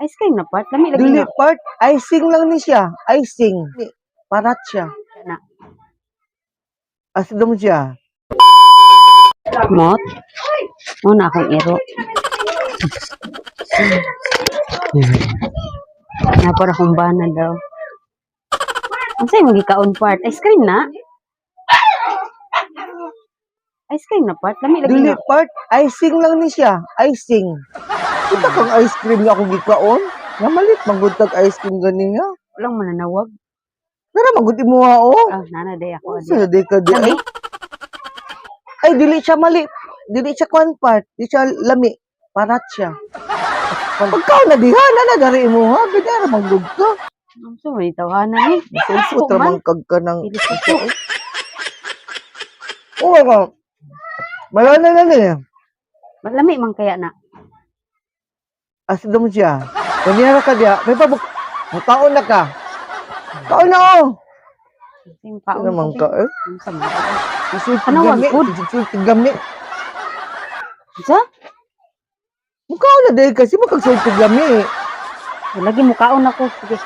Ice cream na, part. Lami lagi Dili na. part, icing lang ni siya. Icing. Parat siya. Na. Asidom siya. Mot. Mo na akong iro. Napara akong bana daw. Ang sa'yo magikaon, part? Ice cream na? Ice cream na, part. Lami lagi Dili na. part, icing lang ni siya. Icing. Kita kang ice cream nga akong gikaon. Nga malit manggod tag ice cream ganiya. Walang mananawag. Nara manggod imuha oh. Ah, nana day ako. Sa di ka di. Lami? Ay, dili siya mali. Dili siya kwan part. Di siya lami. Parat siya. Pagkaon na diha, na na dari imuha. Bidara manggod ka. Ang so, may tawanan eh. Sulpot man. ra man kag ka ng. Dili suko. Oo ka. Malala na ni. Lami man kaya na. Asidom siya. Ganyan ka diha. May pabuk. Mutaon na ka. Kaon na oh. Yung kaon Ano man ko, ka eh? Ang sama. Isulti Ano, gami. wag, Isulti gami. Sa? Mukhaon na dahil kasi makagsulti gami. Lagi mukaon ako. Sige.